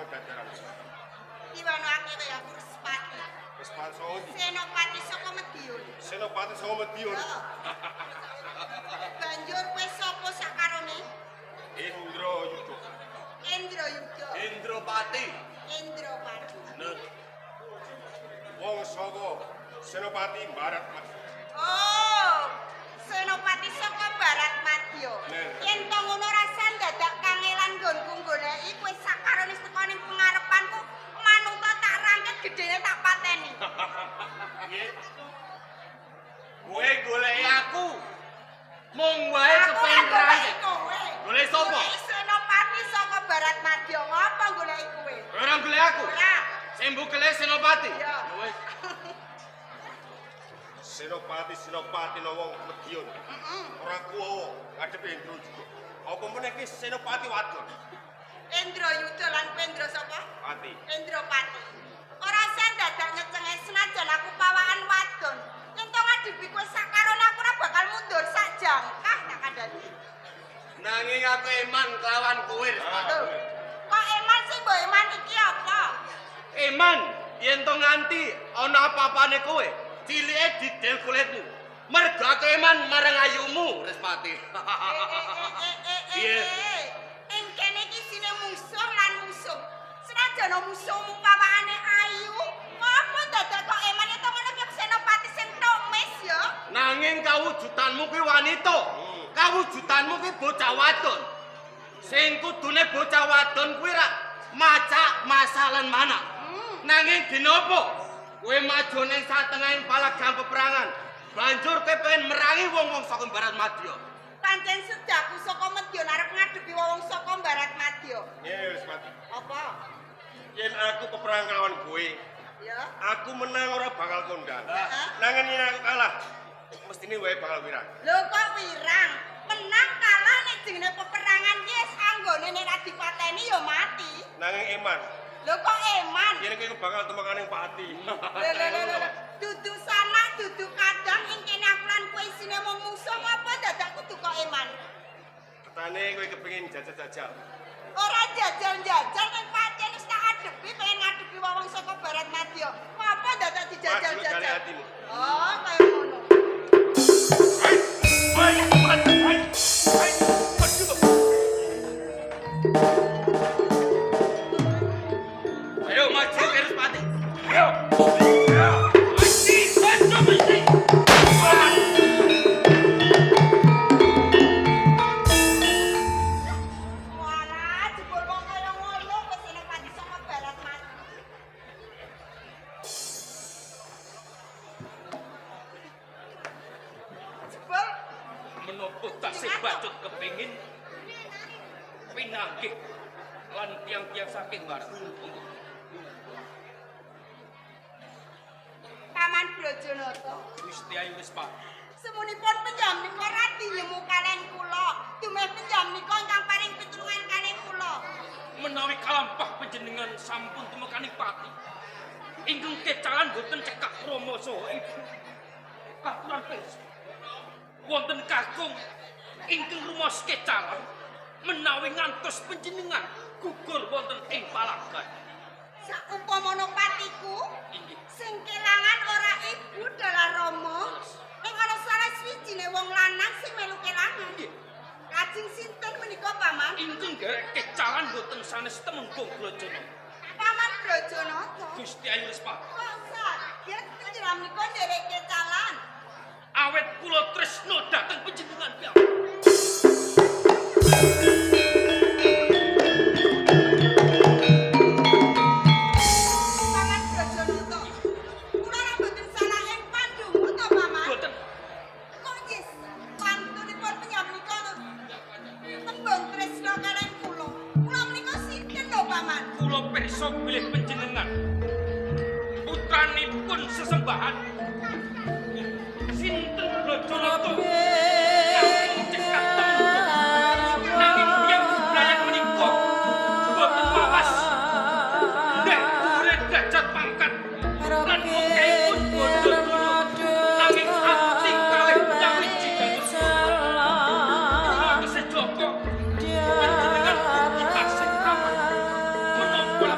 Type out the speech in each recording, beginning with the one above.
dadaran. Diwanake kaya aku Respati. Respati saka ndi? Senopati saka Madiun. Senopati saka Madiun. Banjur kowe sapa sakarone? Indra Yuda. Indra Yuda. Indropati. Indropati. Bener. Wong saka Senopati Barat Mas. Oh, Senopati saka Barat Madya. Yen to ngono rasan dadak kangelan nggonku goleki kowe sakarone teko ning pengarepanku manuta tak rangket gedene tak pateni. Piye? Kowe goleki aku. Mung wae kepengin rangket. Golek sapa? Goleki Senopati saka Barat Madya. Ngopo goleki kowe? Ora golek aku. Ora. Sing mbok golek Senopati. Ya wis. Senopati Senopati no wong Madiun. Ora kuwo ngadepi Indra Yuda. Apa meneh ki Senopati wadon? Indra Yuda lan kowe Indra sapa? Pati. Indropati. Ora usah dadak ngecenge senajan aku pawaan wadon. Yen to ngadepi kowe sakarone aku ora bakal mundur sak jangkah tak kandhani. Nanging aku eman kelawan kowe, Respati. Lho, kok eman sing mbok eman iki apa? Eman yen to nganti ana apa-apane kowe, cilike didel kulitmu. Mergo aku eman marang ayumu, Respati. Piye? Ing kene iki sine musuh lan musuh. Senajan musuhmu pawakane ayu, ngopo dadak kok eman yen to ngono ki Senopati sing tomes ya? Nanging kawujudanmu kuwi wanita. Kawujudanmu kuwi bocah wadon. Sing kudune bocah wadon kuwi rak macak masalan mana. Nanging dene apa? Kowe maju ning satengahing palagan peperangan. Banjur kowe pengen merangi wong-wong saka Barat Madya. Pancen sejaku saka Madya arep ngadepi wong saka Barat Madya. Ngene Respati. Apa? Yen aku peperang kelawan kowe, Ya. aku menang ora bakal kondang. Nanging yen aku kalah, mestine wae bakal wirang. Lho kok wirang? Menang kalah nek jenenge peperangan ki wis anggone nek ra dipateni ya mati. Nanging eman, Lho kok eman? yen kowe bakal temekane pati. Lho lho lho lho. Dudu sanak, dudu kadang ing kene aku lan kowe isine mung musuh ngapa dadak kudu kok eman? Ketane kowe kepengin jajal-jajal. Ora jajal-jajal ning pancen wis tak adepi pengen ngadepi wong saka Barat Madya. Ngapa dadak dijajal-jajal? Oh, kaya ngono. Ayo maju Respati. Ayo. Maju, maju, maju. Walah, jebul wong kaya ngono kowe Senopati saka Barat Madya. Jebul Menapa tasih bacut kepingin pinanggih lan tiang-tiang saking Barat. Paman Brajanata. Gusti Ayu Respati. Semunipun penjam nika radi nyemu kalian kula. Dumeh penjam nika ingkang paring pitulungan kalian kula. Menawi kalampah panjenengan sampun tumekaning pati. Ingkang kecalan boten cekak krama saha ibu. Katuran pirsa. Wonten kakung ingkang rumaos kecalan menawi ngantos panjenengan gugur wonten ing palagan. Saumpamana patiku Inggih. sing kelangan ora ibu dalah rama, ning ana salah swijine wong lanang sing melu kelangan. Nggih. Lajeng sinten menika paman? Ingkang garek kecalan boten sanes Temenggung Brajana. Paman Brajanata. Gusti Ayu Respati. Kok saged panjenengan menika nderek kecalan? Awet kula tresna dhateng panjenengan piyambak. Paman Brajanata. Kula ora mboten salah ing pandhumu to, Paman? Boten. Kok nggih pantunipun panjenengan tembung tresna kalian kula. Kula menika sinten lho, Paman? Kula pirsa bilih panjenengan putranipun sesembahan sinten Brajanata ingkang cekak Temenggung. Nanging tiyang bebrayan menika boten mawas ndek dhuwure derajat pangkat lan okehipun bondo donya nanging ati kalih nyawiji dados kula tesih joko panjenengan ugi tasih kraman menapa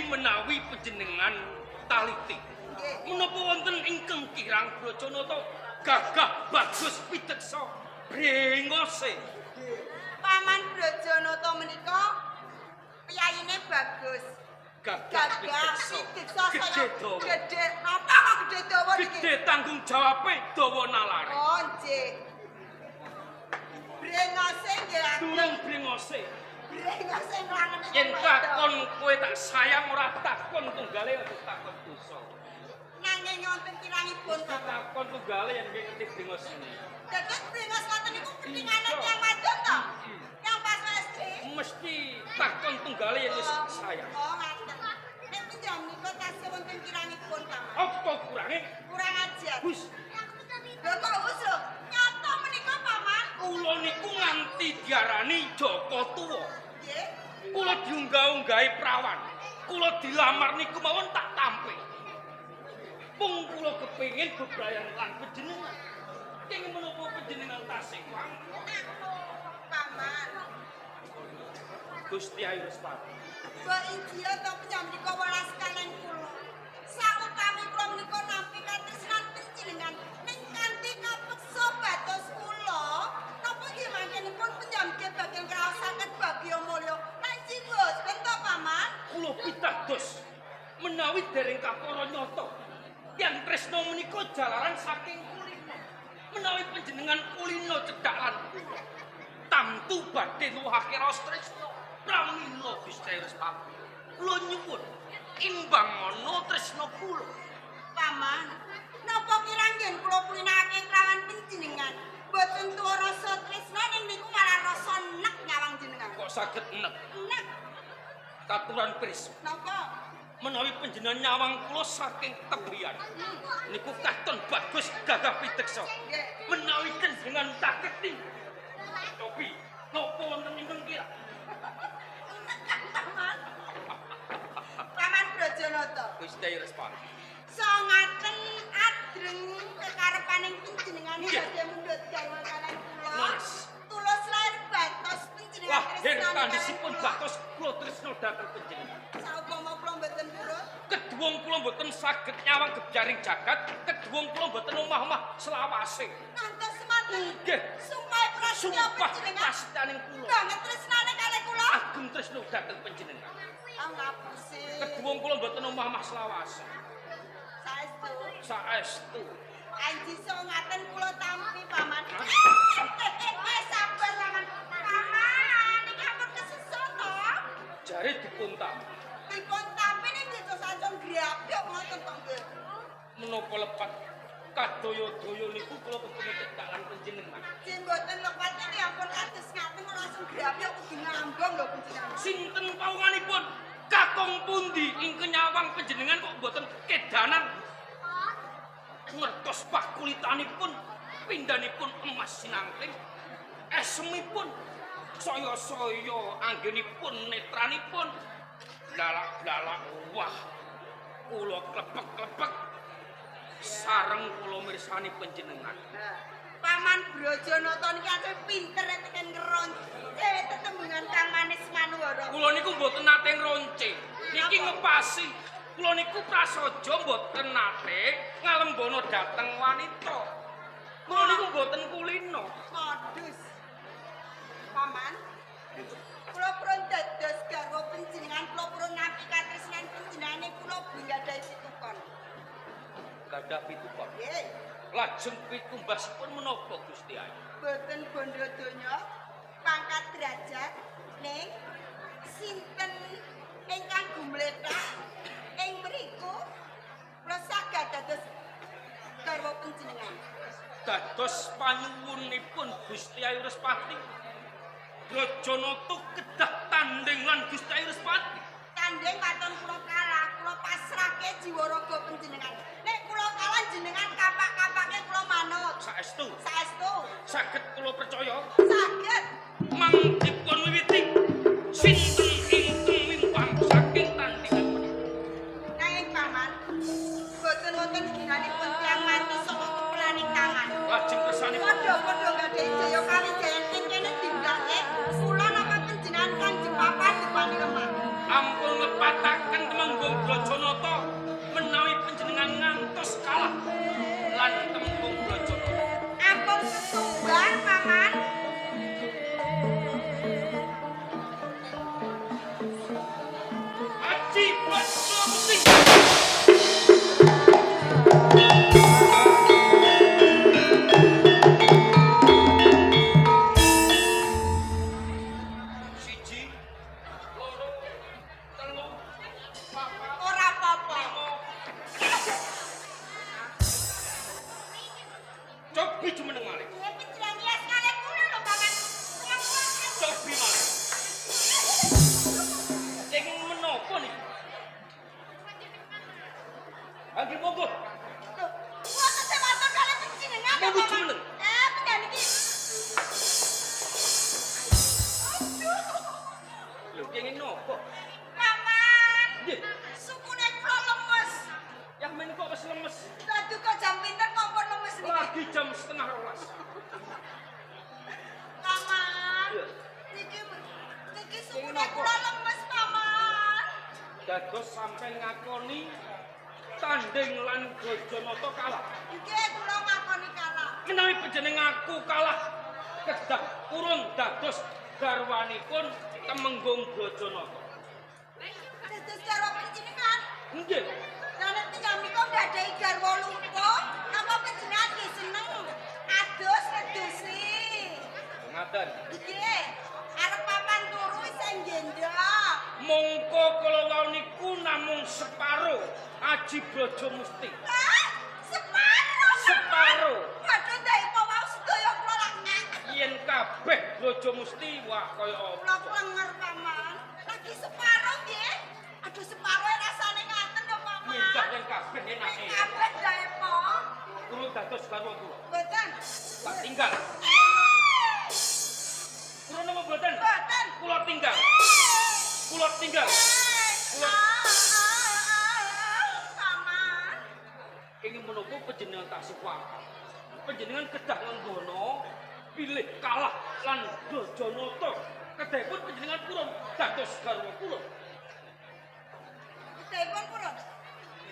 Menawi panjenengan taliti. Menapa wonten ingkang kirang Brajanata gagah bagus piteksa brengose. Paman Brajanata menika piyayine bagus. Gagah piteksa gedhe dawa. Gedhe napa kok gedhe dawa niki? Gedhe tanggung jawabe dawa nalare. Oh nggih. Brengose nggih. Durung brengose. Brengose nglangene. Yen takon kowe tak sayang ora takon tunggale aja takon dosa. Nanging wonten kirangipun takon tunggale yen kowe ngerti brengos ini. Dados brengos ngoten niku ketingane tiyang wadon to? Yang pas SD. Mesti takon tunggale yen wis sayang. Oh ngaten. Nek pinjam niku tasih wonten kirangipun Paman. Apa kurange? Kurang ajar. Wis. Lho kok wis lho? Nyata menika Paman. Kula niku nganti diarani Joko Tuwa. Nggih. Kula diunggah-unggahi prawan. Kula dilamar niku mawon tak tampi. Pung kula kepengin bebrayan lan panjenengan. Kenging menapa panjenengan tasih wangkul? Paman. Gusti Ayu Respati. Mbok injil to panjenengan welas kalian kula. Saupami kula menika nampi katresnan panjenengan ning kanthi kapeksa batos kula, napa nggih mangkenipun panjenengan bagian kraosaken bagya mulya. Lan boten to Paman? Kula pitados menawi dereng kapara nyata. Tiyang tresna menika jalaran saking kulino. Menawi panjenengan kulino cedhak lan kula, tamtu badhe nuwuhake raos tresna. Imbangono tresna kula. Paman, napa kirang yen kula kulinake kelawan panjenengan? Mboten tuwa rasa tresna ning niku malah rasa nek nyawang jenengan. Kok saged nek? Nek. Katuran pirsa. Napa? Menawi panjenengan nyawang kula saking tebihan. Niku katon bagus gagah piteksa. Menawi panjenengan taketi. Cobi, napa wonten ingkang kira? Paman. Paman Brajanata. Gusti Ayu Respati. Songaken adreng kekarepaning panjenengan badhe mundhut garwa kaliyan kula. Tulus lair batos panjenengan tresna. Lahir tandisipun batos kula tresna dhateng panjenengan. Saupama kula mboten purun, keduwung kula mboten saged nyawang gebyaring jagat, keduwung kula mboten omah-omah selawase. Ngantos semanten. Nggih. Sumpah prasetya panjenengan. Prasetaning kula. Banget tresnane kalih kula. Ageng tresna dhateng panjenengan. Ah ngapusi. Keduwung kula mboten omah-omah selawase. Saestu. Saestu. Anji songaten kula tampi paman. Sabar paman. Paman niki ampun kesusu to. Jare dipun tampi. Dipun tampi ning nggih sancung grapyok ngoten to nggih. Menapa lepat kadaya-daya niku kula kepengin cedhakan panjenengan. Jeng mboten lepat niki ampun kados ngaten langsung grapyok kudu ngambung lho panjenengan. Sinten pawonganipun? Kakung pundi ingkang nyawang panjenengan kok mboten kedanan? Ngertos pakulitanipun, pindhanipun emas sinangkling, esemipun saya-saya anggenipun netranipun blalak-blalak wah kula klepek-klepek sareng kula mirsani panjenengan. Paman Brajanata niki ate pinter tekan ngeronce tetembungan Kang Manis Manuwara. Kula niku mboten nate ngeronce. Niki ngepasi. Kula niku prasaja mboten nate ngalembono dhateng wanita. Kula niku mboten kulino. Modus. Paman. Kula purun dados garwa panjenengan, kula purun nampi katresnan panjenengane kula gadhahi pitukon. Gadhah pitukon. Nggih. Lajeng pitumbasipun menapa Gusti Ayu? Boten bondo donya, pangkat derajat ning sinten ingkang gumlethak ing mriku kula saged dados garwa panjenengan. Dados panyuwunipun Gusti Ayu Respati. Brajanata kedah tanding lan Gusti Ayu Respati. Tanding waton kula kalah, kula pasrahke jiwa raga panjenengan. Nek kula kalah jenengan kapak-kapake kula manut. Saestu. Saestu. Saged kula percaya? Saged. Mang dipun wiwiti sinten ingkang mimpang saking tandingan punika. Nanging paman, boten wonten ginanipun tiyang mati saka kepelaning tangan. Lajeng kersanipun padha-padha gadhahi jaya kawijayan ing kene dindake kula napa panjenengan Kanjeng Papa dipani lemah. Ampun ngepataken Temenggung Brajanata menawi panjenengan ngantos kalah lan Temenggung Brajanata. Ampun sesumbar paman. Aji Batra Mukti. Siji, loro, telu, papat, Ora apa-apa. lima. Cobi jumeneng malih. Nggih panjenengan yes kalih kula lho paman. Cobi malih. Kenging menapa niki? Anggi monggo. Lho, wonten sing waton kalih panjenengan lho, Monggo paman. jumeneng. Panjenengan iki. Aduh. Lho kenging napa? Paman. Nggih. Sukune kula lemes. Yang men kok wis lemes. Aduh kok jam pinten kok pun lemes niki. Lagi jam 11.30. Paman. Iya. Niki niki sukune kula lemes, Paman. Dados sampeyan ngakoni tanding lan Brajanata kalah. Nggih, kula ngakoni kalah. Menawi panjenengan aku kalah kedah purun dados garwanipun Temenggung Brajanata. Dados garwa panjenengan. Nggih. Lah nek tinggal menika nggadahi garwa lumpuh, napa panjenengan nggih seneng adus redusi. Ngaten. Nggih. Arep papan turu isih nggendhok. Mongko kala wau niku Namung separo aji Braja Musti. Separo. Separo. Waduh ndaepo wau sedaya kula lak. Yen kabeh Braja Musti wah kaya apa? Kula klenger Paman. Lagi separo nggih. Aduh separo rasane ngaten lho Paman. Mindah yen kabeh enake. Kabeh ndaepo. Kula dados garwa kula. Mboten. Tak tinggal. Kula napa mboten? Mboten. Kula tinggal. Kula tinggal. Kula Paman. Kenging menapa panjenengan tasih waras. Panjenengan kedah nganggono pilih kalah lan Brajanata. Kedahipun panjenengan purun dados garwa kula. Kedahipun purun.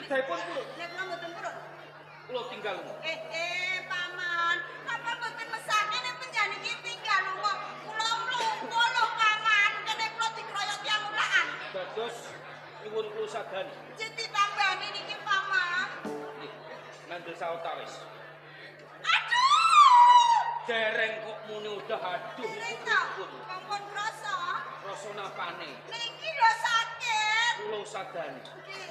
Kedahipun purun. Nek kula mboten purun. Kula tinggal. Paman, napa mboten mesake nek panjenengan iki tinggal lunga. Kula mlumpu lho Paman, kene kula dikroyok tiyang ulaan. Dados nyuwun kula sadani. Nggih ditambani niki Paman. Nggih, ngandel sawetawis. Aduh! Dereng kok muni udah aduh Dereng niku to, pripun? Ampun krasa. Rasa napane? Niki lho sakit. Kula sadani. Nggih.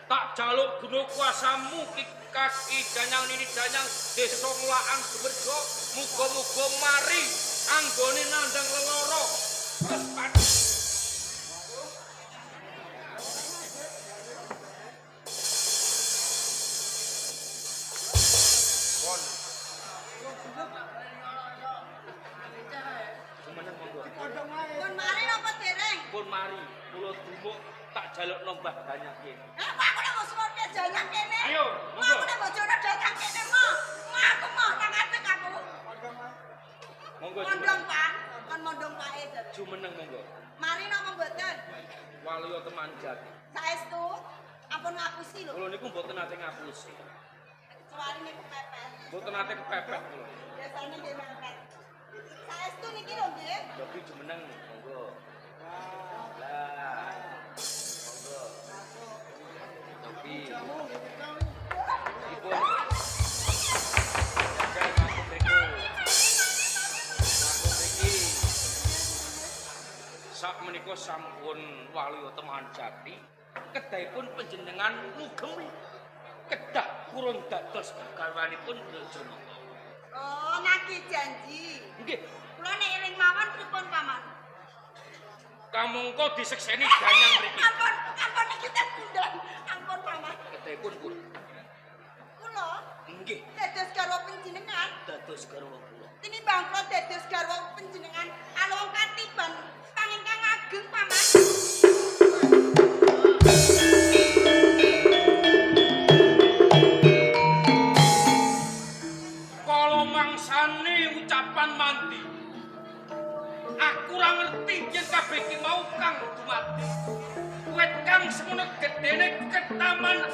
Tak jaluk guna kuasamu ki kaki danyang nini danyang desa Nglakan Sumerjo muga-muga mari anggone nandang leloro terus pati. Pon. Jumeneng monggo. Pun mari napa dereng? Pun mari kula dumuk tak jaluk nombah danyang kene. Aku nek mbok suwun danyang kene. Ayo, monggo. Aku nek mbok jono danyang kene mo. Aku moh nang ngadeg aku. Monggo mondong Pak, kon mondong pake jare. Jumeneng monggo. Mari napa mboten? Waluya teman jati. Saestu ampun ngapusi lho. Kula niku mboten nate ngapusi. Kecuali nek kepepet. Mboten nate kepepet kula. Biasane nggih mepet. Saestu niki lho nggih. Tapi jumeneng monggo. Lah. Monggo. Tapi dipun jajal mangku mriku. Mangku mriki. Sak menika sampun waluya teman jati, kedahipun panjenengan ngugemi kedah purun dados garwanipun Brajanata. Oh, nagih janji. Nggih. Kula nek eling mawon pripun Paman? Kamangka disekseni danyang mriki. Ampun, ampun iki ten bundel. Ampun Paman. Kedahipun pun. Kula Nggih, dados garwa panjenengan. dados garwa kula. Tinimbang kula dados garwa panjenengan alung katiban pangingkang ageng Paman. Kala mangsane ucapan mandi. Aku ora ngerti yen kabeh iki mau kang dumadi. Wit kang semono gedene ketaman